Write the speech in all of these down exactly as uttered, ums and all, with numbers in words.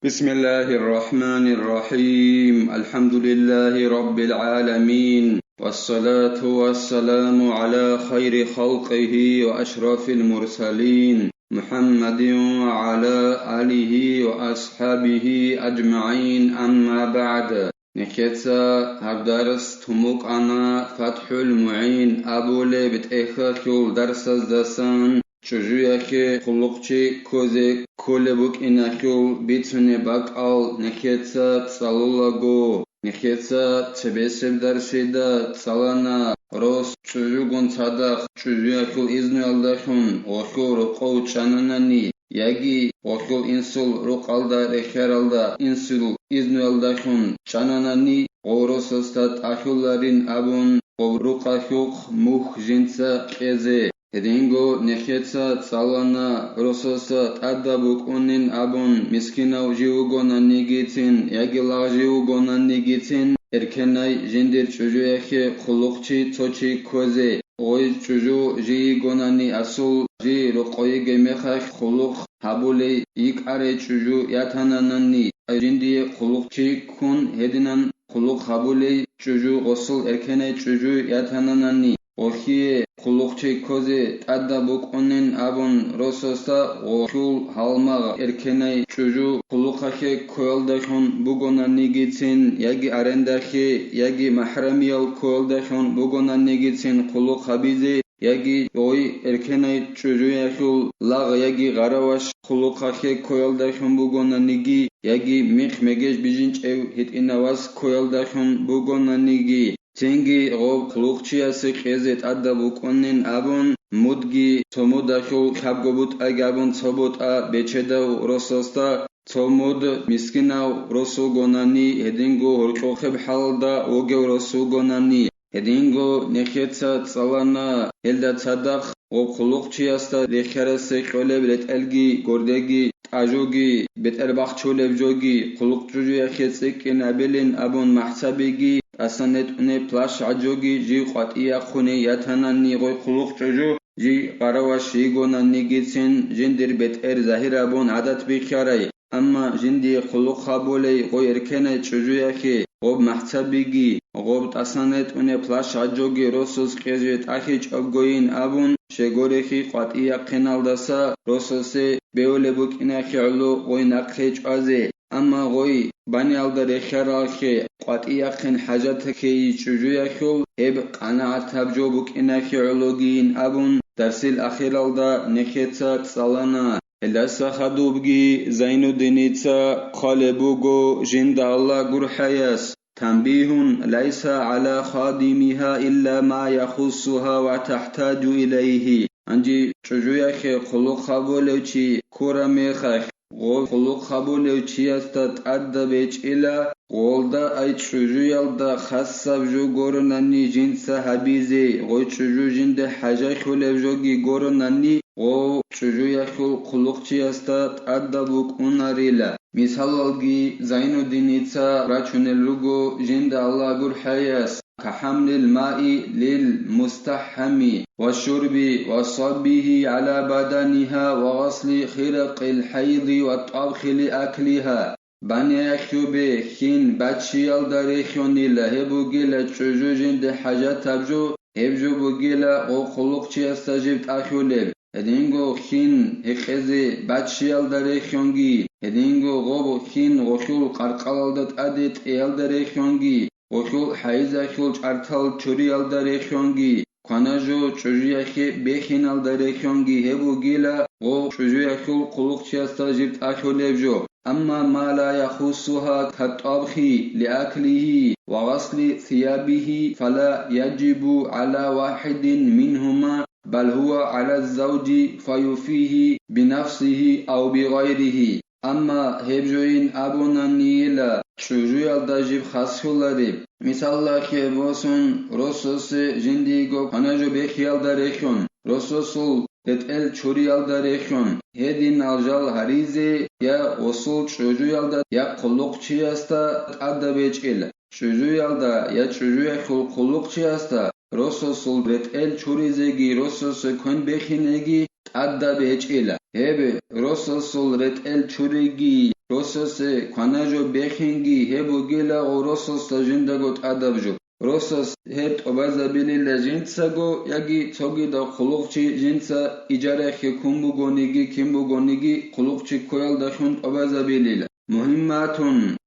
بسم الله الرحمن الرحيم. الحمد لله رب العالمين. والصلاة والسلام على خير خلقه وأشرف المرسلين محمد وعلى آله وأصحابه أجمعين. أما بعد. Нехеца гьаб дарс тумукъана ФатхӀул МугӀин абулеб тӀехьалъул дарсаздасан, чӀужуяхъе хъулухъчи ккозе кколеб букӀиналъул бицунеб бакӀал нехеца цӀалулаго. Нехеца цебесеб дарсида цӀалана рос чӀужугун цадахъ чӀужуялъул изнуялдалъун гъолъул рокъов чӀананани, яги гъолъул инсул рукъалда рехиаралда инсул изнуялдалъун чӀананани, гъов росасда тӀалъуларин абун, гъоб рукъалъухъ мухь жинца кьезе. Гьединго нехеца цӀалана росасда тӀадаб букӀунин абун мискинав жив вугонанигицин яги лагъ жив вугонанигицин, эркенай жиндир чӀужуяхъе хъулухъчи цо чи ккозе. Гъой чӀужу жийигонани асул жий рокъойиги мехалъ хъулухъ гьабулей йикӀарай чӀужу ятананани, жиндие хъулухъчи ккун гьединан хъулухъ гьабулей чӀужу гъосул эркенай чӀужу ятананани, гъохьие хъулухъчи ккозе тӀадаб букӀунин абун росасда гъолъул гьалмагъ эркенай чӀужу хъулухъахъе ккоялдалъун бугонанигицин яги арендахъе, яги махӀрамияв ккоялдалъун бугонанигицин хъулухъ гьабизе, яги гъой эркенай чӀужуялъул лагъ яги гъараваш хъулухъахъе ккоялдалъун бугонаниги, яги михъ-мегеж бижинчӀев гьитӀинав вас ккоялдалъун бугонаниги, цинги гъоб хъулухъчиясе кьезе тӀадаб букӀунин абун, мудги цо мудалъул лъабго бутӀаги абун цо бутӀа бечедав росасда цо муд мискинав рос вугонани, гьединго гьоркьохъеб хӀалалда вугев рос вугонани, гьединго нехеца цӀалана гьелда цадахъ гъоб хъулухъчиясда рехьарасе кьолеб ретӀелги, гордеги, тӀажуги, бетӀер бахчулеб жоги, хъулухъ чӀужуяхъе цӀикӀкӀинабилин абун махӀцабиги, тӀасан гьетӀунеб плащ гӀаджоги жив къватӀияхъуни ятананни гъой хъулухъ чӀужу, жий гъараваш йигонанигицин жиндир бетӀер загьир абун гӀадат бихьарай. Амма жиндие хъулухъ гьабулей гъой эркенай чӀужуяхъе, гъоб махӀцабиги, гъоб тӀасан гьетӀунеб плащ гӀаджоги росас кьезе тӀахьичӀабгойин абун, щегорехи къватӀияхъиналдаса росасе бевулеб букӀинахъе гӀоло гъой нахъе чӀвазе. Амма гъой баниялда рехьаралъе къватӀияхъин хӀажатахъей чӀужуяхъул гьеб къанагӀатаб жо букӀинахъе гӀологийин абун, дарсил ахиралда нехеца цӀалана. Гьелдаса хадубги Зайнуддиница хъвалеб буго жинда Аллагь гурхӀаяс: «Танбихьун лайса гӀала хадимиха илла ма яхуссуха ва тахӀтаджу илайгьи». Гьанже чӀужуяхъе хъулухъ гьабулев чи ккураб мехалъ, гъов хъулухъ гьабулев чиясда тӀадаб гьечӀила, гъолда ай чӀужуялда хасаб жо горонани жинца гьабизе, гъой чӀужу жинда хӀажалъулеб жоги горонани, гъов чӀужуялъул хъулухъчиясда тӀадаб букӀунарила. Мисалалги, Зайнуддиница рачунел руго жинда Аллагь гурхӀаяс: «Кахамлил маи лил мустахӀами ва шурби ва саббихи гӀала баданиха ва гъасли хиракъил хӀайди ва тӀабхили аклиха». Баняяхъубе хин баччиялда рехьонила, гьеб бугила чӀужу жинда хӀажатаб жо, гьеб жо бугила гъо хъулухъчиясда жиб тӀахьулеб. Гьединго хин гьекъезе баччиялда рехьонги, гьединго гъоб хин гъолъул къаркъалалда тӀаде тӀеялда рехьонги, гъолъул хӀайизахъул чӀартал чуриялда рехьонги, кванажо чӀужуяхъе бехиналда рехьонги гьеб бугила гъо чӀужуяхъул хъулухъчиясда жиб тӀахьулеб жо. Амма ма ла яхуссуха каттабхи лиаклихи ва гъасли сиябихи фала яджибу гӀала вахӀидин мингьума, бал гьува гӀала завжи фаюфихи бинафсихи ав бигъайрихи. Амма гьеб жоин абунанийила чӀужуялда жиб хасхулареб. Мисаллахъе босун, росасе жиндиего кванажо бехиялда рехьун, росасул ретӀел чуриялда рехьун, гьединал жал гьаризе я гъосул чӀужуялда, я хъулухъчиясда тӀадаб гьечӀила. ЧӀужуялда я чӀужуяхъул хъулухъчиясда росасул ретӀел чуризеги росасе квен бехинеги тӀадаб гьечӀила. Гьеб росасул ретӀел чуриги росасе квана жо бехинги, гьеб бугила гъо росасда жиндаго тӀадаб жо. Росас гьеб тӀубазабилила жинцаго, яги цогидаб хъулухъчи жинца ижарахъе ккун бугониги, кин бугониги, хъулухъчи ккоялдалъун тӀубазабилила. مهمات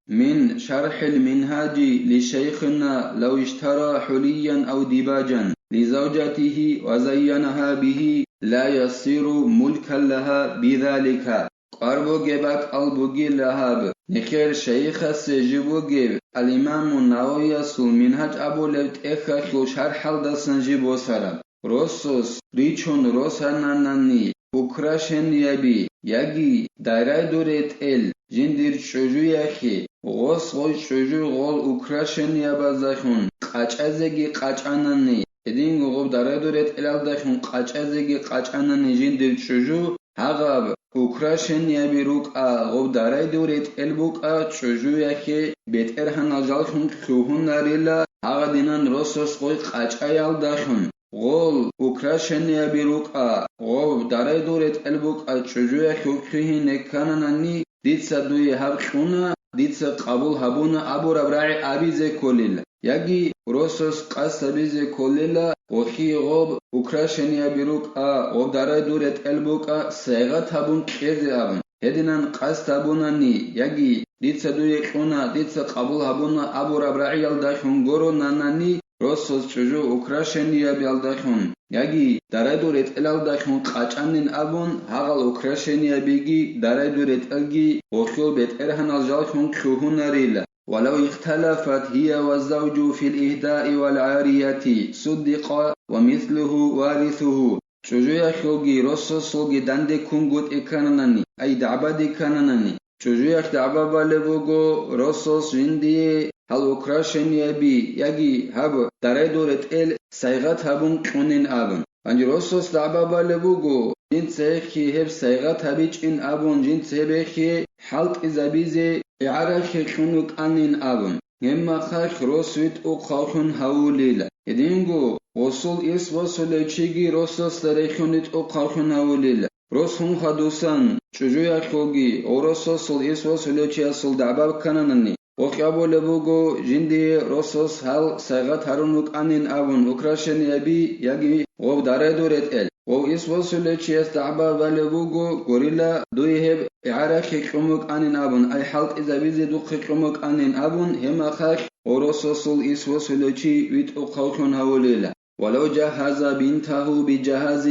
من شرح المنهاج لشيخنا: لو اشترى حليا أو ديباجا لزوجته وزينها به لا يصير ملكا لها بذلك. Квар бугеб бакӀал бугила гьаб, нехер шайихасе жиб бугеб ал-Имаму Нававиясул Мингьаж абулеб тӀехьалъул шархӀалдасан жиб босараб. Росас ричун росананани украшениеби яги дарай-дуретӀел жиндир чӀужуяхъе, гъос гъой чӀужу гъол украшениябазахун къачӀазеги къачӀанани, гьединго гъоб дарай-дуретӀелалдахун къачӀазеги къачӀанани жиндир чӀужу, гьагъаб украшениеби рукӀа гъоб дарай-дуретӀел букӀа чӀужуяхъе бетӀергьанал жаллъун лъугьунарила гьагъадинан росас гъой къачӀаялдахун. Гъол украшениеби рукӀа, гъоб дарай-дуретӀел букӀа чӀужуялъул хъигьине ккананани, дица дуе гьаб кьуна, дица къабул гьабуна абураб рагӀи абизе кколила. Яги росас къасд гьабизе кколила, гъохьие гъоб украшениеби рукӀа, гъоб дарай-дуретӀел букӀа, сайгъат гьабун кьезе абун. Гьединан къасд гьабунани, яги дица дуе кьуна, дица къабул гьабуна абураб рагӀиялдалъун горонанани, росас чӀужу украшениябиялдалъун, яги дарай-дуретӀелалдалъун къачӀанин абун, гьагъал украшениябиги дарай-дуретӀелги гъолъул бетӀергьанал жаллъун лъугьунарила. ولو اختلفت هي والزوج في الإهداء والعارية صدق ومثله وارثه. ЧӀужуялъулги росасулги данде ккунгутӀи ккананани, ай дагӀбаде ккананани, чӀужуялъ дагӀба балеб буго росас жиндие гьал украшениеби яги гьаб дарай-дуретӀел сайгъат гьабун кьунин абун. Гьанже росас дагӀба балеб буго, жинца гьехъе гьеб сайгъат гьабичӀин абун, жинца гьеб гьехъе хӀалтӀизабизе игӀарахъе кьун вукӀанин абун. Гьебмахалъ рос витӀухъавлъун гьавулила. Гьединго гъосул ис босулев чиги росасда рехун витӀухъавлъун гьавулила. Рос гьун хадусан, чӀужуялъулги гъо росасул ис босулев чиясул дагӀба ккананани, гъохь абулеб буго, жиндие росас гьал сайгъат гьарун вукӀанин абун украшениеби яги гъов дарай-дуретӀел. Гъов ис босулев чияс дагӀба балеб буго, гурила, дуе гьеб игӀарахъе кьун букӀанин абун, ай хӀалтӀизабизе духъе кьун букӀанин абун, гьебмахалъ гъо росасул ис босулев чи витӀухъавлъун гьавулила. ولو جهز بنته بجهاز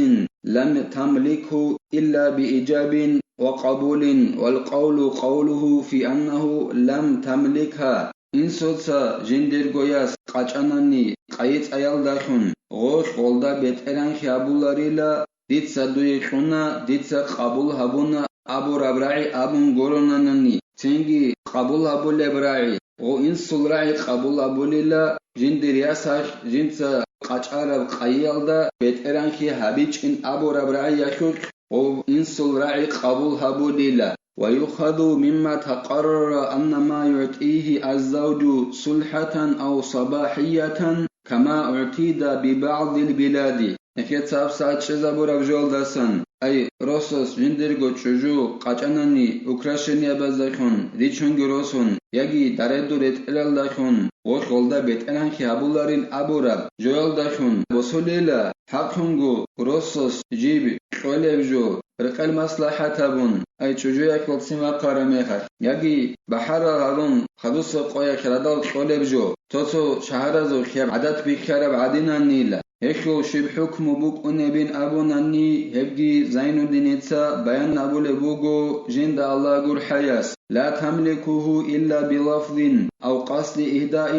لم تملكه إلا بإيجاب وقبول، والقول قوله في أنه لم تملكها. Инсуца жиндирго яс къачӀанани къайи-цӀаялдалъун, гъолъ гъолда бетӀергьанлъи гьабуларила, дица дуе кьуна, дица къабул гьабуна абураб рагӀи абун гуронанани, цинги къабул гьабулеб рагӀи, гъо инсул рагӀи къабул гьабулила, жиндир ясалъ жинца къачӀараб къайиялда бетӀергьанлъи гьабичӀин абураб рагӀиялъулъ гъо инсул рагӀи къабул гьабулила. ويؤخذ مما تقرر أن ما يعطيه الزوج صلحة أو صباحية كما اعتيد ببعض البلاد. Нехеца гьабсагӀат чӀезабураб жоялдасан, ай, росас жиндирго чӀужу къачӀанани украшениябаздалъун, ричунги росун, яги дарайду ретӀелалдалъун, гъолъ гъолда бетӀергьанлъи гьабуларин абураб жоялдалъун босулила, хӀакълъунго росас жиб кьолеб жо, рекъел маслахӀат гьабун, ай чӀужуялъул ццин вахъараб мехалъ, яги бахӀарал гьарун хадусеб къоялъ радал кьолеб жо, цо-цо шагьаразухъ гьеб гӀадат бихьараб гӀадинанила, гьелъул щиб хӀукму букӀунебин абунани, гьебги Зайнуддиница баян абулеб буго жинда Аллагь гурхӀаяс: لا تملكه إلا بلفظ أو قصد إهداء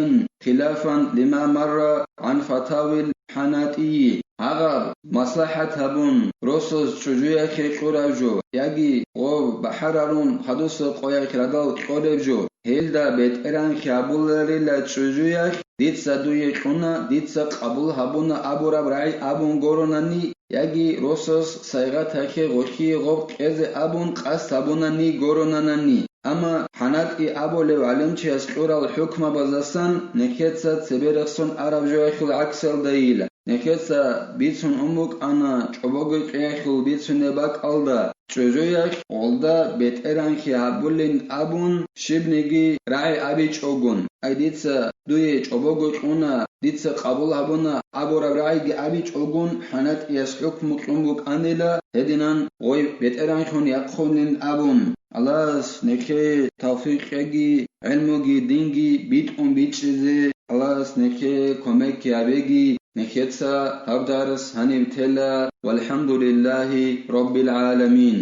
خلافا لما مر عن فتاوي الحناطي. Гьагъаб маслахӀат гьабун, росас чӀужуялъе кьураб жо, яги гъоб бахӀарарун хадусеб къоялъ радал кьолеб жо, гьелда бетӀергьанлъи гьабуларила чӀужуялъ, дица дуе кьуна, дица къабул гьабуна абураб рагӀи абун гуронани, яги росас сайгъатахъе гъолъие гъоб кьезе абун къасд гьабунани гуронанани. Амма ХӀанатӀи абулев гӀалимчияс кьурал хӀукмабаздасан нехеца цебе рехсон араб жоялъул гӀаксалдайила. Нехеца бицун ун букӀана чӀобого кьеялъул бицунеб бакӀалда, чӀужуялъ гъолда бетӀергьанлъи гьабулин абун, щибниги рагӀи абичӀогун, ай дица дуе чӀобого кьуна, дица къабул гьабуна абураб рагӀиги абичӀогун, хӀанатӀияс хӀукму кьун букӀанила, гьединан гъой бетӀергьанлъун яхъулин абун. Аллагьас нехее тавфикъ кьеги, гӀилмуги динги битӀун бичӀчӀизе Аллагьас нехее кумекги гьабеги, нехеца гьаб дарс гьаниб тела. ВалхӀамдулиллагьи раббил гӀаламин.